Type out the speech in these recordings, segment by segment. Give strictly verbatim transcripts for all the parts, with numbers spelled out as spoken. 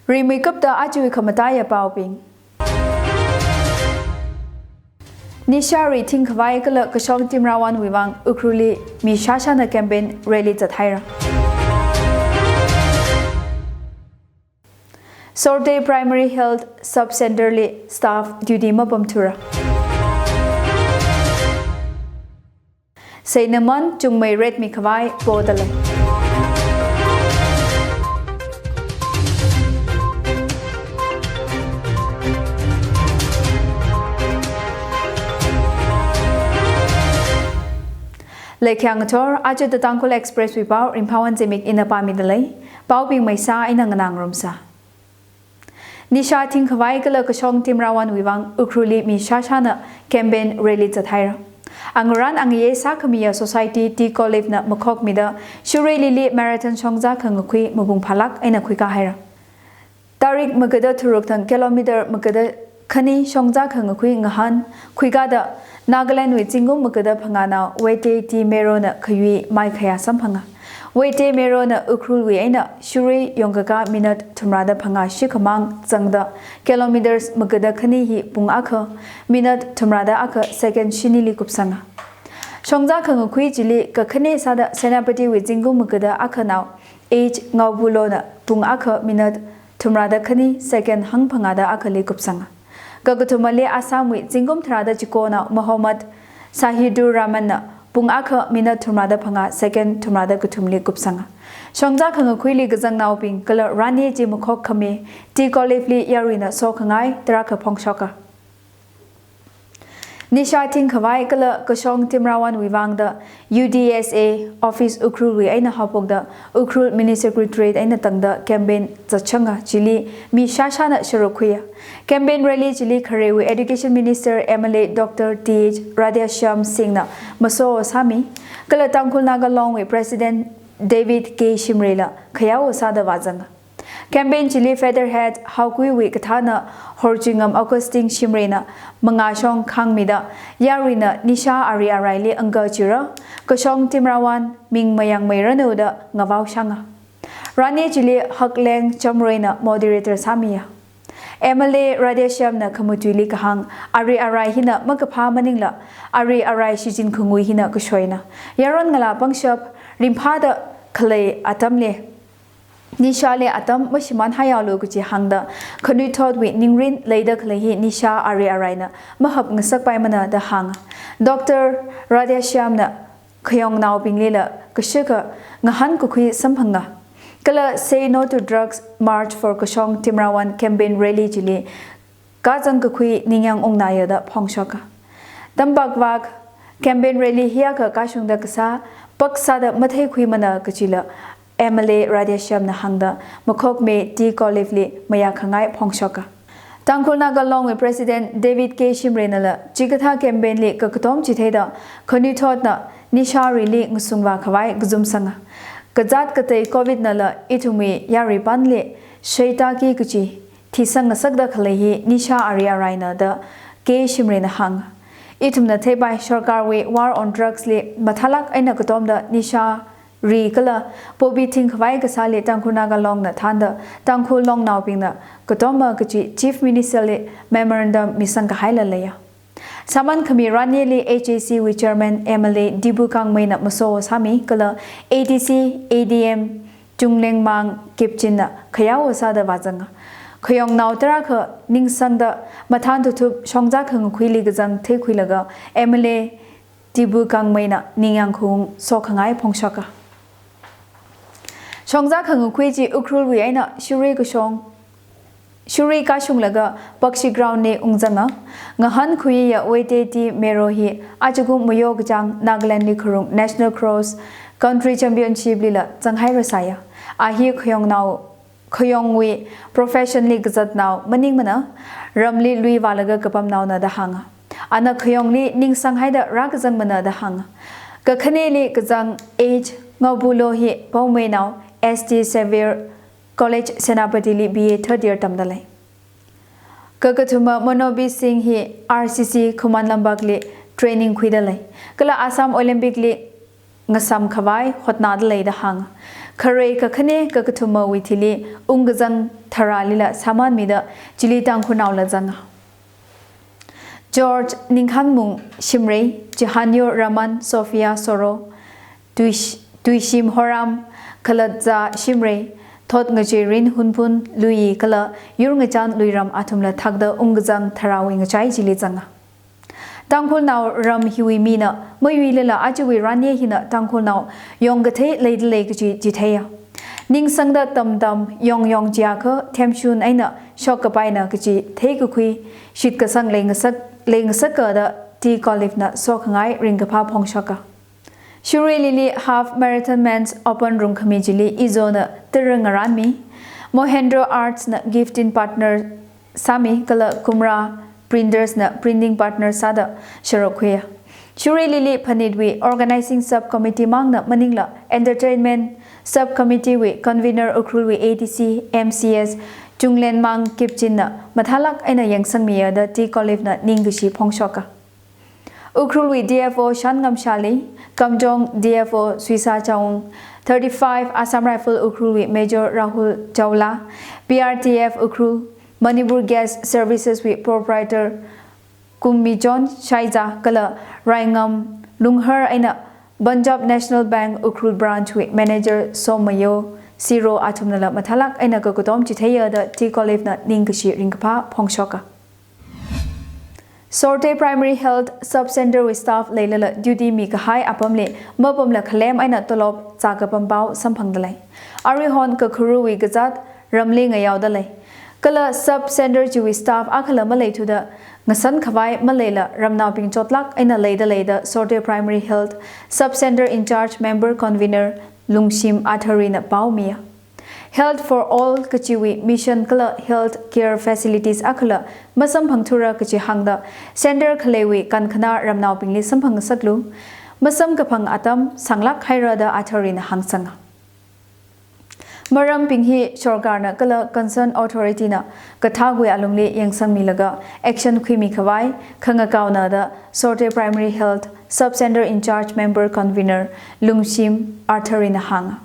Rimeikapta aja khamataiya paobing. Nisha ri thingkhavai kala kashong timrawon wuivang Ukhrulli mi shāshāna campaign rally zathaira. Sorte Primary Health Sub Centre li staff duty mapamthura. Seinaman chungmei rate mikhavai podalei. Leikhyang thor, aja The Tangkhul Express wui pao, Ringphawon Zimik ina pāmidalei. Paobing maisa ina nganāngarumsa. Nisha thingkhavai kala kashong timrawon wuivang Ukhrulli mi shāshāna campaign rally zathaira. Angarān angayei sākhamiya society Tea Collief na makhokmida Shirui Lily Marathon shongza khangakhui mapung phālāk eina khuikāhaira. Tarik magada tharuk thang kilometer magada khani shongza khangakhui ngahān khuikāda Nagaland wui zingkum magada phangānao Wete Tea Mero na khayui maikhayā samphanga. Wete Mero na Ukhrul wui eina Shirui yongkakā minute thumrāda phangā shikhamang zangda kilometers magada khani hi pung akha minute thumrāda akha second shinili kupsanga. Shongza khangakhui chili kakhane sāda Senapati wui zingkum magada akhanao H Ngaobulo na pung akha minute thumrāda khani second hangphangāda akhali kupsanga. Kakathumali Assam wui zingkum tharāda chikonao Mohammad Sahidur Rahman na pung akha minute thumrāda phangā second thumrāda kathumli kupsanga. Shongza khangakhuili kazangnaobing kala rani chi makhokkhami Tea Collief li yaruina sokhangai tarākha phongshoka. Nisha thingkhavai kala kashong timrawon wuivangda U D S A office Ukhrul wui eina haophokda Ukhrul Mini Secretariat eina tangda campaign zatshanga chili mi shāshāna sharuk khuiya. Campaign rally chili kharewui Education Minister M L A Doctor T H Radheshyam Singh na maso sāmi, kala Tangkhul Naga Long wui President David K Shimray la khayao sāda vāzanga. Campaign chili Featherhead Haokui wui kathāna Horchuingam Augustine Shimray na mangāshong khāngmida yaruina nisha ari araili angachira, kashong timrawon ming mayangmeiranu da ngavao shanga. Rani chili Hakleng Chamray na moderator sāmiya. M L A Radheshyam na khamatuili kahāng, ari arai hina makaphā maningla, ari arai shichin khangui hina kashoina. Yaron ngalā pangshap ringphāda khalei atamli nishali atam mashimānhaialu kachi hāngda, khanuithotwui ningrin leida khalei hi nisha ari araina mahapngasakpaimana da hānga. Doctor Radheshyam na khayongnaobinglila kashikha ngahānkakhui samphanga. Kala Say No to Drugs March for Kashong Timrawon campaign rally chili kazangkakhui ningyāng ungnaya da phongshoka. Tampak vak campaign rally hiyākha kashungda kasā, paksāda matheikhuimana kachila M L A Radheshyam na hāngda makhokmi Tea Collief li mayākhangai phongshoka. Tangkhul Naga Long wui President David K Shimray nala chikathā campaign li kakatom chitheida khanuithotna nisha arili ngasungvā khavai kazumsanga. Kazāt katei Covid nala ithumwui yaruipanli shaitaki kachi thisang ngasakda khalei hi nisha ari araina da K Shimray na hānga. Ithumna theipai sarkarwui War on Drugs li mathālāk eina katomda nisha ri kala poppy thingkhavai kasāli Tangkhul Naga Long na thānda Tangkhul Longnaobingna katoma kachi Chief Minister li memorandum misangkahaila leiya. Sāman khami ranili H A C wui Chairman M L A Dibu Kangmei na maso sāmi kala A D C, A D M Chunglengmang Kipchin na khayao sāda vāzanga. Khayongnao tarākha ningsangda mathān thuthup shongza khangakhuili kazang theikhuilaga M L A Dibu Kangmei na ningyāng khaung sokhangai phongshoka. Shongza khangakhui chi Ukhrul wui eina Shirui kashong, Shirui kashunglaga Bakshi Ground li ungzanga. Ngahānkhuiya Wete Tea Mero hi ajakum mayo kachāng Nagaland li kharung National Cross Country Championship lila zanghairasaya. A hi khayongnao khayongwui profession li kazatnao maningmana, ramli lui vālaga kapamnaona da hānga. Ana khayongli ningsanghaida rākazangmana da hānga. Kakhaneli kazang H Ngaobulo hi Poumeinao S T Xavier College Senapati li B A third year tamdalei. Kakathuma Monobi Singh hi R C C Khuman Lambak li training khuidalei. Kala Assam Olympic li ngasam khavai hotnadalei da hānga. kharei kakhane kakathumawui thili ungkazang tharālila sāmanmida chili Tangkhulnaola zanga. George Ningkhanmung Shimrei, Chihanyo Raman, Sophia Soro, Tuish-, Tuishim Horam, Khalatza Shimrei, Thotngacheirin Hunphun Lui kala Yurngachan Luiram athumla thakda ungkazang tharāwui ngachai chili zanga. Tangkhulnao ram hiwui mina mayuilala ajawui ranye hina Tangkhulnao yongkathei leidalei kaji chitheiya. Ningsangda tamtam yongyong chiakha themshun eina shokkapaina kaji theikakhui shitkasang leingasak, leingasaka da T. Colliff na sokhangai ringkaphā phongshoka. Shirui Lily Half Marathon Men's Open rungkhami chili Izona tara ngaranmi. Mohendro Arts na gifting partner sāmi kala Kumra Printers na printing partner sāda sharok khuiya. Shirui Lily phanitwui organizing sub committee mangna maningla entertainment sub committee wui convener Ukhrulwui A D C, M C S, Chunglenmang Kipchin na mathālak eina yangsangmiya da T. Colliff na ningkashi phongshoka. Ukhrulwui D F O Shangam Shali, Kamjong D F O Suisa Chawung, thirty-five Assam Rifle Ukhrulwui Major Rahul Chawla, P R T F Ukhrul, Manipur Gas Services wui proprietor Kummichon Shaiza kala Raingam Lunghar eina Punjab National Bank Ukhrul Branch wui manager Somayo Siro athumnala mathālak eina kakatom chitheiya da T. Colliff na ningkashi ringkaphā phongshoka. Sorte Primary Health Sub Center wui staff leilala duty mikahai apamli mapamla khalem eina tolop zākapam pao samphangdalei. Aruihon kakharuwui kazāt ramli ngayaodalei. Kala sub center chiwui staff akhala maleithuda ngasankhavai maleila ramnaobing chotlak eina leidalei da Sorte Primary Health Sub Center in charge member convener Lungshim Athari na paomiya. Health for All kachiwui mission kala health care facilities akhala masamphangthura kachi hāngda center khaleiwui kankhanā ramnaobingli samphangngasaklu. Masamkaphang atam sānglak haira da Athari na hāngsanga. Marambing hi sorkarna kala concern authority na kathākwui alungli yangsangmilaga action khuimikhavai khangakaona da Sorte Primary Health Sub Center in charge member convener Lungshim Athari na hānga.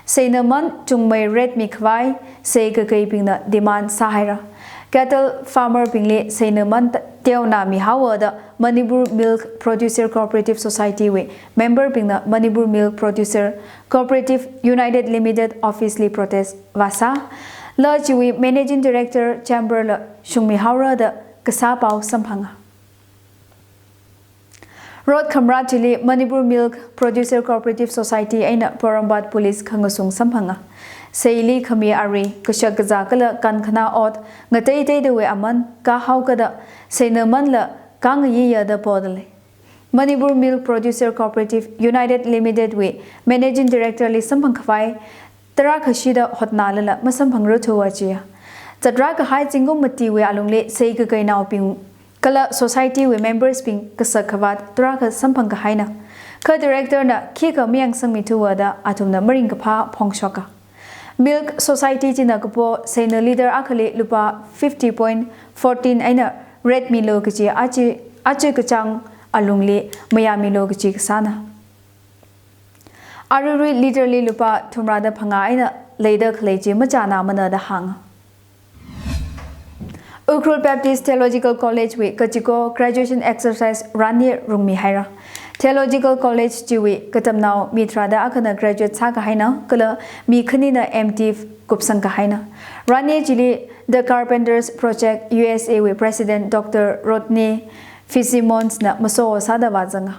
Seina man chungmei rate mikhavai sei kakaibingna demand sāhaira. Cattle farmer bingli seina man teona mihaowa da Manipur Milk Producer Cooperative Society wui member bingna Manipur Milk Producer Cooperative United Limited office li protest vāsā. La chiwui managing director chamber la shungmihaora da kasā pao samphanga. Rot khamrat chili Manipur Milk Producer Cooperative Society eina Porompat Police khangasung samphanga. Seili khami ari kashak kazā kala kankhanā ot ngateiteidawui aman kahao kada seina manla kangayiya da podalei. Manipur Milk Producer Cooperative United Limited wui managing director li samphangkhavai tarākha shida hotnalala masamphangrarthuwa chiya. Zatrākahai zingkum matiwui alungli sei kakainaobing kala society wui members bing kasak khavāt tarākha samphangkahaina. Kha director na khikha mayangsangmithuwa da athumna maringkaphā phongshoka. Milk Society china kapo seina litre akhali lupā fifty point fourteen eina rate milu kachi achi, achi kachāng alungli mayāmilu kachi kasāna. Aruirui litre li lupā thumrāda phangā eina leida khalei chi machānāmana da hānga. Ukhrul Baptist Theological College wui kachiko graduation exercise ranye rungmihaira. Theological College chiwui katamnao mi tharāda akhana graduate sākahaina kala mi khanina M.Div kupsangkahaina. Ranye chili The Carpenters Project U S A wui President Doctor Rodney Fitzsimmons na maso sāda vāzanga.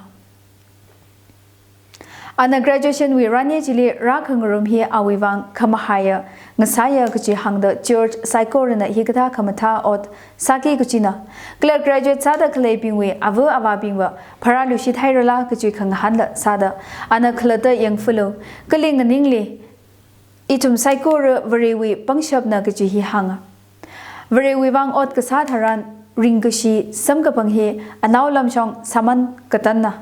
Ana graduation wui ranye chili rākhangarum hi awui vang khamahaiya, ngasāya kachi hāngda church saikorana hikathā khamathā ot sāki kachina. Kala graduate sāda khaleibingwui ava avābingva pharāluishit hairala kachi khangahānla sāda ana khalatta yangfulu. Kali nganingli ithum saikora Varewui pangshapna kachi hi hānga. Varewui vang ot kasā tharan ringkashi samkaphang hi anaolamshong sāman katanna.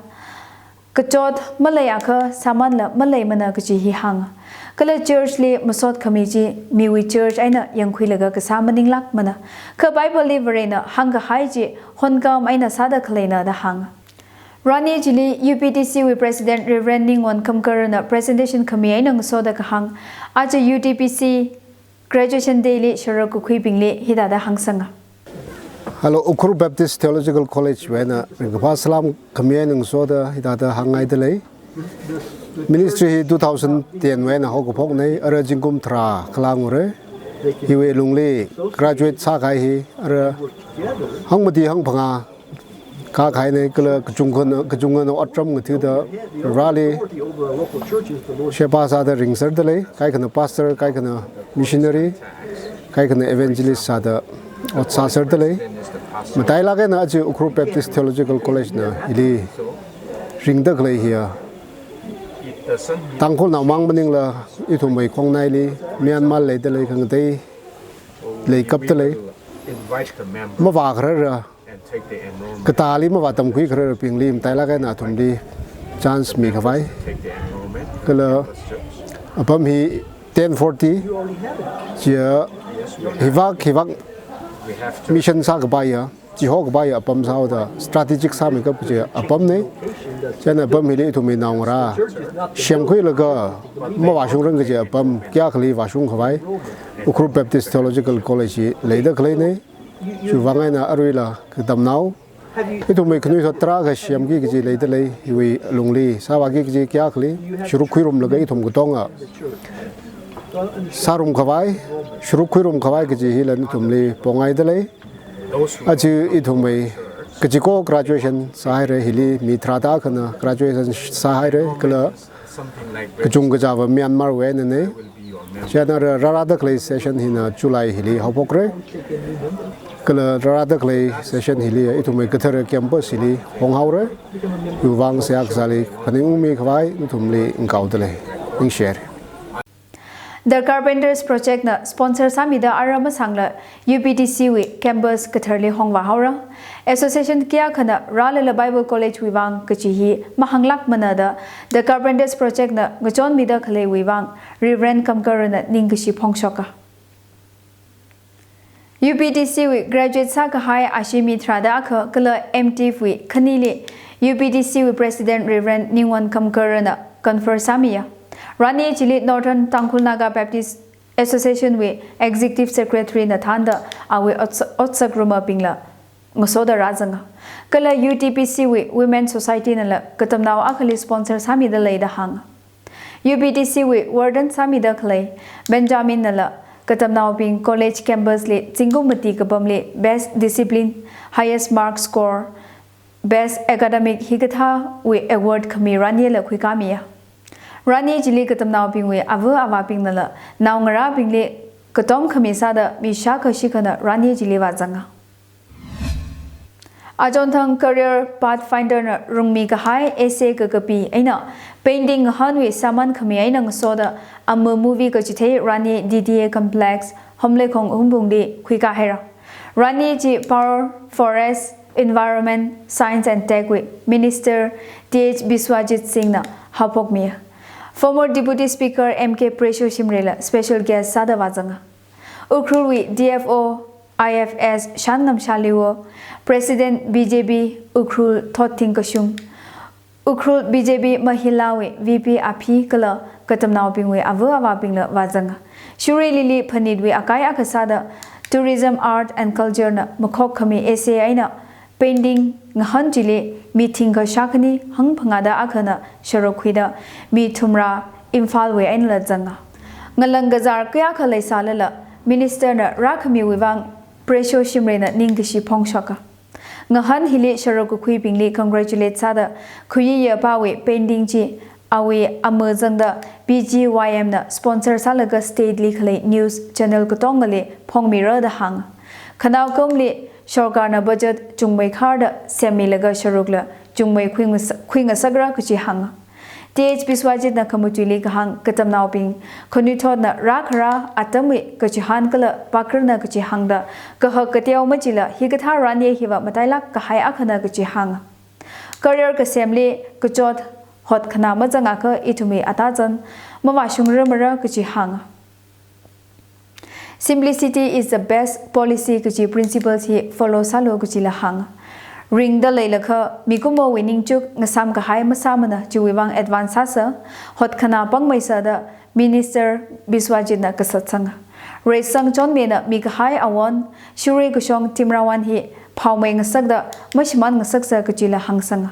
Kachot maleiakha sāmanla maleimana kachi hi hānga. Kala church li masot khami chi miwui church eina yangkhuilaga kasā maninglākmana. Kha Bible li Varena hāngkahai chi honkam eina sāda khaleina da hānga. Rani chili U P T C wui President Reverend Ningwon Khamkharana presentation khami eina ngasoda kahāng, aja U T P C Graduation Day li sharuk kakhuibingli hithāda hāngsanga. Hello, Ukhrul Baptist Theological College wui eina ringkaphā salam khami eina ngasoda hithāda hāngngaida lei. Ministry hi two thousand ten wui eina haokaphoknei, ara zingkum tharā khalāngura. Hiwui lungli graduate sākahai hi ara hangmati hangphangā kākahainei, kala kachungkhana, kachungkhana otram ngathada Vareli sheba sāda ringserda lei, kaikhana pastor, kaikhana missionary, kaikhana evangelist sāda ot sāserda lei. Matailāk eina aja Ukhrul Baptist Theological College na hili ringda khalei hiya Tangkhulnao mang maningla ithumwui khongnaili Myanmar leida lei, khangatei leikapda lei, mavākharara, katāli mavātamkhui khararabingli matailāk eina athumli chance mikhavai. Kala apam hi ten forty chiya, hivāk hivāk mission sākapaiya, chihokapaiya apam sāhaoda strategic sāmeikap kaji apamnei. Chieina apam hili ithumwui naongarā semkhuilaga mavāshungrang kaji apam kayākhali vāshungkhavai Ukhrul Baptist Theological College hi leida khaleinei. Chiwui vang eina aruila katamnao, ithumwui khanuithot tarākha semki kaji leida lei, hiwui lungli sāvāki kaji kayākhali sharuk khuirumlaga ithum katonga sārumkhavai, sharuk khuirumkhavai kaji hila nathumli pongaida lei. Aja ithumwui kachiko graduation sāhaira, hili mi tharāda akhana graduation sāhaira, kala kachungkha chiva Myanmar wui einanei. Chieina rārada khalei session hina July hili haophokra. Kala rārada khalei session hili ithumwui kathara campus hili honghaora. Chiwui vang seihā kasāli phaningungmi khavai nathumli ngakaoda lei. Ningshire. The Carpenters Project na sponsor sāmida ara masangla U P T C wui campus katharli hongvāhaora. Association kayākhana rālala Bible College wui vang kaji hi mahānglākmana da The Carpenters Project na ngachonmida khaleiwui vang Reverend Khamkharana ningkashi phongshoka. U P T C wui graduate sākahai ashee mi tharāda akha kala M.Div wui khanili U P T C wui President Reverend Ningwon Khamkharana confer sāmiya. Rani chili Northern Tangkhul Naga Baptist Association wui Executive Secretary na thānda awui ots-, otsak rumabingla ngasoda rāzanga. Kala U T P C wui Women Society nala katamnao akhali sponsor sāmida leida hānga. U P T C wui warden sāmida khalei Benjamin nala katamnaobing college campus li zingkum mati kapamli Best Discipline, Highest Mark Score, Best Academic hikathāwui award khami Rani la khuikāmiya. Rani chili katamnaobingwui ava avābingnala naongarābingli katom khami sāda mi shākha shikhana Rani chili vāzanga. Achonthang Career Pathfinder na rungmi kahai essay kakapi eina painting ngahānwui sāman khami eina ngasoda ama movie kachithei Rani D D A Complex, Homleikhong Hungpungli khuikāhaira. Rani chi Power, Forest, Environment, Science and Tech wui Minister T H Biswajit Singh na haophokmiya. Former Deputy Speaker M K Pressure Shimray la special guest sāda vāzanga. Ukhrulwui D F O I F S Shanngam Shaliwo, President B J P Ukhrul Thotting Kashung, Ukhrul B J P Mahila wui V P Aphi kala katamnaobingwui ava avābingla vāzanga. Shirui Lily phanitwui akai akha sāda Tourism, Art and Culture na makhok khami essay eina painting ngahān chili mi thingkha shākhani hangphangāda akhana sharuk khuida mi thumrā Imphal wui einala zanga. Ngalang kazār kayākha leisālala Minister na rākhamiwui vang Pressure Shimray na ningkashi phongshoka. Ngahān hili sharuk kakhuibingli congratulate sāda Khuyiya Pawui painting chi awui ama zangda P G Y M na sponsor sālaga state li khalei news channel katongali phongmira da hānga. Khanao kumli sorkarna budget chungmei kharda semmilaga sharukla chungmei khuingas-, khuingasakra kachi hānga. T H Biswajit na khamatuili kahāng katamnaobing khanuithotna rākhara atamwui kachihān kala pakarna kachihāngda kahak kateo machila hikathā Rani hiva matailāk kahai akhana kachi hānga. Career kasemli kachot hotkhana mazangakha ithumwui atazan mavāshungramara kachi hānga. Simplicity is the best policy kachi principles hi follow sālu kachila hānga. ringda leilakha mikumowui ningchuk ngasam kahai masāmana, chiwui vang advance sāsa, hotkhanā pangmeisa da Minister Biswajitna kasatsanga. Reisang chonmina mikahai awon, Shirui kashong Timrawan hi phaomei ngasakda mashimān ngasaksa kachila hāngsanga.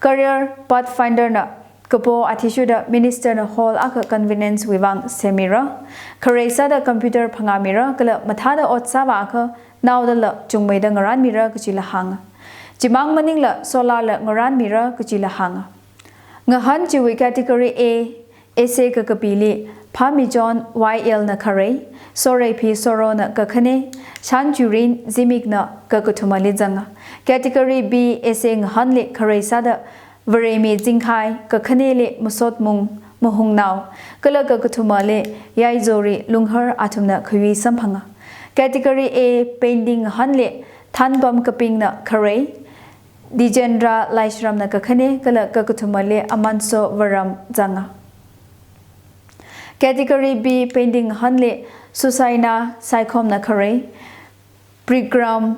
Career Pathfinder na kapo athishurda Minister na hall akha convenience wui vang semmira, kharei sāda computer phangāmira, kala mathāda ot sāvāakha naodala chungmeida ngarānmira kachila hānga. Chimang maningla solar la ngarānmira kachila hānga. Ngahān chiwui category A, essay kakapili Phamichon Y L na kharei, Soreiphi Soro na kakhane, Shanchurin Zimik na kakathumali zanga. Category B, essay ngahānli kharei sāda Varemi Zingkhai, kakhaneli Masotmung Mahungnao, kala kakathumali Yaizori Lunghar athumna khayui samphanga. Category A, painting ngahānli Thanpam Kaping na kharei, Dijendra Laishram na kakhane, kala kakathumali Amanso Varam zanga. Category B, painting ngahānli Susaina Saikhom na kharei, Brigram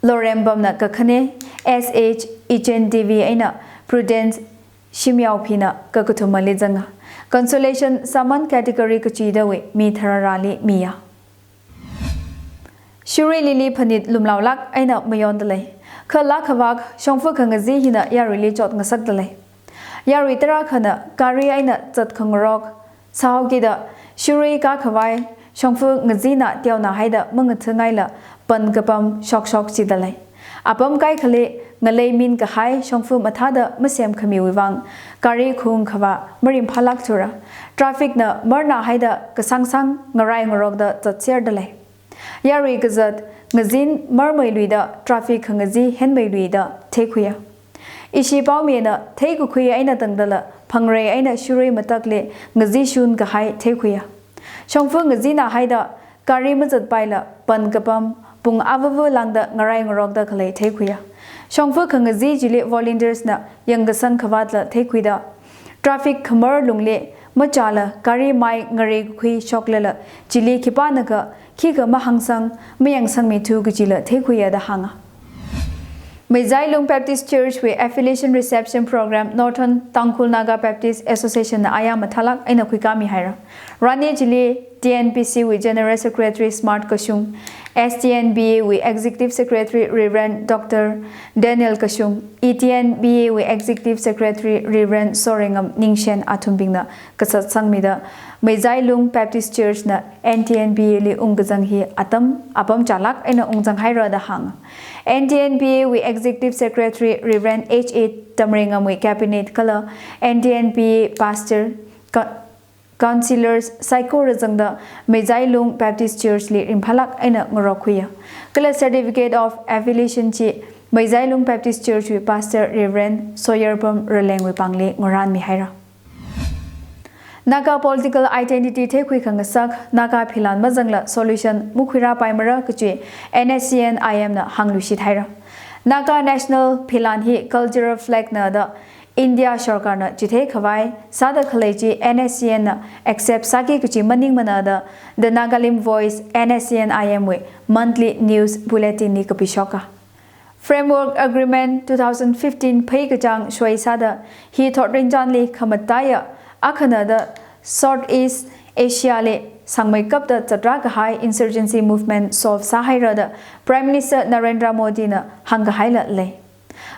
Lorembam na kakhane, S H Ichen Devi eina Prudence Shimyaophi na kakathumali zanga. Consolation sāman category kachidawui mi thararali miya. Shirui Lily phanit lumlaolāk eina mayonda lei. Kha lākhavak shongfa khangazin hina yaruili chot ngasakda lei. Yarui tarākhana gari eina zat khangarok sāhaokida Shirui kākhavai shongfa ngazina teonā haida mangathangaila pan kapam shokshok chida lei. Apam kaikhali ngalei min kahai shongfa mathāda masemkhamiwui vang gari khung khavā marimphālāk thura. Traffic na marnā haida kasangsang ngarai ngarokda zatserda lei. Yarui kazat ngazin marmeiluida traffic khangazin henmeiluida theikhuiya. Ishi paomina theikakhui eina tangdala phangrei eina Shirui matakli ngazin shun kahai theikhuiya. Shongfa ngazina haida gari mazatpaila pan kapam pung avava lāngda ngarai ngarokda khalei theikhuiya. Shongfa khangazin chili volunteers na yangkasang khavātla theikhuida traffic khamar lungli machāla gari mai ngareikakhui shoklala chili khipānakha khikha mahāngsang mayangsangmithu kachila theikhuiya da hānga. Meizailung Baptist Church wui Affiliation Reception Program Northern Tangkhul Naga Baptist Association na aya mathālāk eina khuikāmi haira. Rani chili T N B C wui General Secretary Smart Kashung, S T N B A wui Executive Secretary Reverend Doctor Daniel Kashung, E T N B A wui Executive Secretary Reverend Soringam Ningshen athumbingna kasatsangmida Meizailung Baptist Church na N T N B A li ungkazang hi atam apam chālāk eina ungzang haira da hānga. N T N B A wui Executive Secretary Reverend H A Tamrengamwui Cabinet kala N T N B A Pastor, Ca-, Councillors saikora zangda Meizailung Baptist Church li ringphālāk eina ngarokkhuiya. Kala Certificate of Affiliation chi Meizailung Baptist Church wui Pastor Reverend Soyarbam Ralengwui pāngli ngarānmi haira. Naga political identity theikhui khangasak, Naga philan mazangla solution makhuirāpaimara kachi N S C N I M na hāngluishit haira. Naga national philan hi cultural flag na da India sorkarna chitheikhavai sāda khalei chi N S C N na accept sāki kachi maningmana da The Nagalim Voice N S C N I M wui monthly news bulletin li kapishoka. Framework Agreement two thousand fifteen pheikachāng shoi sāda hi thotrinchānli khamataiya akhana da South East Asia li sangmeikapta zatrā kahai insurgency movement solve sāhaira da Prime Minister Narendra Modi na hāngkahaila lei.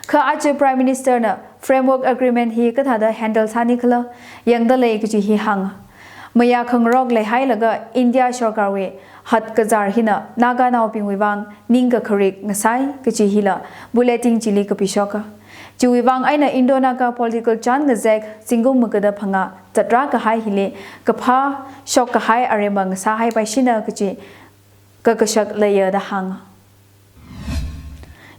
Kha aja Prime Minister na Framework Agreement hi kathāda handle sāni khala yangda lei kachi hi hānga. Mayā khangarok leihailaga India sorkarwui hatkazar hina Naganaobingwui vang ningkakharik ngasai kachi hila bulletin chili kapishoka. Chiwui vang eina Indo-Naga political chān ngazek zingkum magada phangā zatrā kahai hili kaphā shokkahai aremma ngasāhaipaishina kachi kakashak leiya da hānga.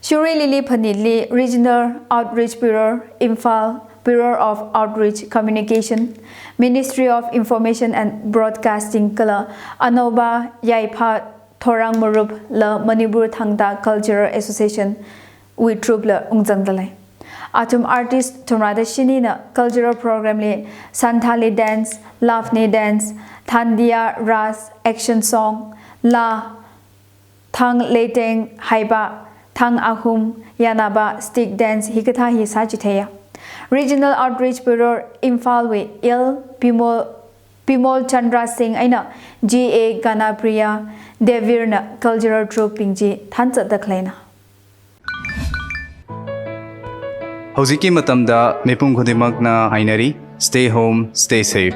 Shirui Lily phanitli Regional Outreach Bureau, Imphal, Bureau of Outreach Communication, Ministry of Information and Broadcasting kala Anova Yaipha Thorang Marup la Manipur Thangta Cultural Association wui troupe la ungzangda lei. Athum artist thumrāda shinina cultural program li Santhali dance, Lavani dance, Dandiya Raas, action song, laa, Thang Leiteng Haiba, thang ahum, yanaba, stick dance hikathā hi sāchitheiya. Regional Outreach Bureau Imphal wui L Bimol, Bimol Chandra Singh eina G A Ganapriya Devirna cultural troupe bing chi thanzatda khaleina. Hꯧjikki matamda mipum khudingmakna hainari, stay home, stay safe.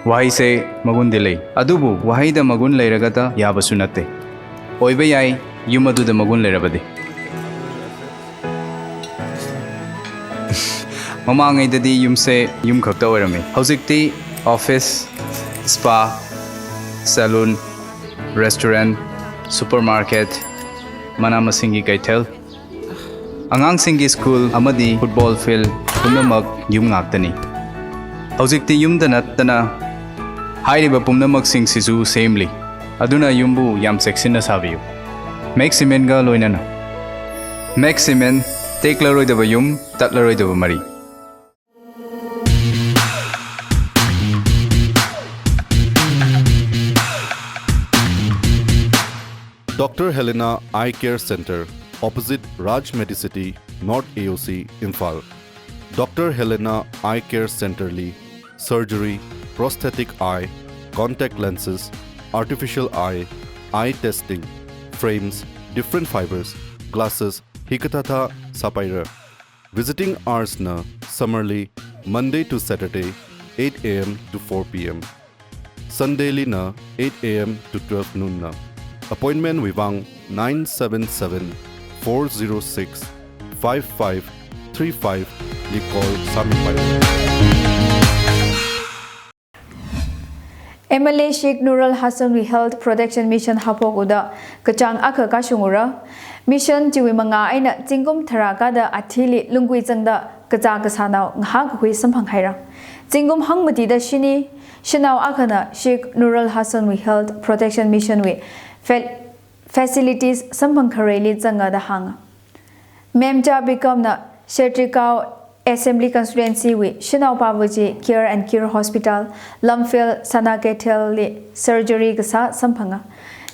Wahaise magundi lei. Adubu wahaida magun leiragada yabasu natte. Oiba yai, yum aduda magun leirabadi. Mamangaidadi yumse yum khakta oirame. Hojikti office, spa, salon, restaurant, supermarket, mana masinggi kaithel, angangsinggi school amadi football field punamak yum ngaktani. Hojikti yumda nattana hairiba pumnamaksing sisu semli. Aduna yumbu yam cheksinna sabiyu. Maximin ga loinana. Maximin, teklaroidaba yum, tatlaroidaba mari. Doctor Helena Eye Care Center, opposite Raj Medicity, North A O C, Imphal. Doctor Helena Eye Care Center li surgery, prosthetic eye, contact lenses, artificial eye, eye testing, frames, different fibers, glasses, hikathāthā sāpaira. Visiting hours na summer li Monday to Saturday, eight A M to four P M. Sunday lina eight A M to twelve noon na. Appointment wuivang nine seven seven, four zero six, five five three five li call sāmipai. M L A Sheikh Nurul Hassan wui Health Protection Mission haophok uda kachāng akha kashungura. Mission chiwui mangā eina zingkum tharā kada athili lunggui zangda kazā kasānao ngahā kahui samphang haira. Zingkum hangmatida shini, shanao akhana Sheikh Nurul Hassan wui Health Protection Mission wui fa-, facilities samphang khareili zanga da hānga. Memcha Bikamna Shetrikao Assembly Constituency wui shanao pāva chi Care and Cure Hospital, Lamphel Sana Keithel li surgery kasā samphanga.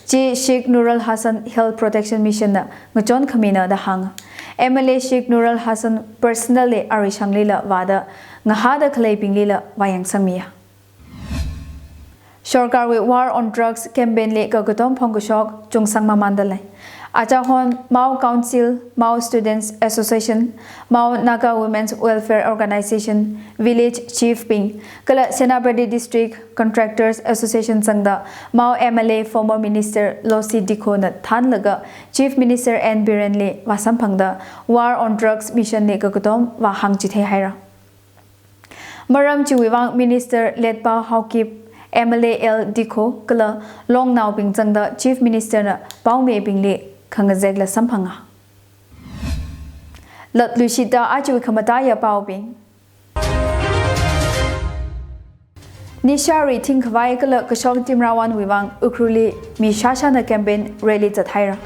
Chi Sheikh Nurul Hassan Health Protection Mission na ngachon khamina da hānga. M L A Sheikh Nurul Hassan personal li arishang lila vāda ngahāda khaleibing lila vāyangsangmiya. Sorkarwui War on Drugs campaign li kakatom phongkashok chungsang mamānda lei. Achahon Mao Council, Mao Students Association, Mao Naga Women's Welfare Organization, Village Chief bing, kala Senapati District Contractors Association zangda Mao M L A former Minister Losi Dikho na thanlaga Chief Minister N Biren li vāsamphangda War on Drugs Mission li kakatom vāhāngchithei haira. Maram chiwui vang Minister Letpao Haokip, M L A L Dikho kala longnaobing zangda Chief Minister na paomibingli khangazekla samphanga. Latluishita ajawui khamataiya paobing. Nisha ri thingkhavai kala kashok Timrawon wui vang Ukhrulli mi shāshāna campaign rally zathaira.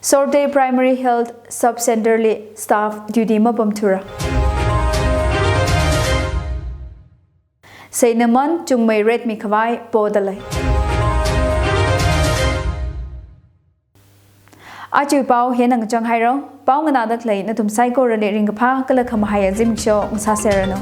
Sorte Primary Health Sub Center li staff duty mapamthura. Seinaman chungmei rate mikhavai podalei. Ajawui pao hina ngachang haira, pao nganāda khalei nathum saikorali ringkaphā kala khamahaiya zimiksho ngasāserranu.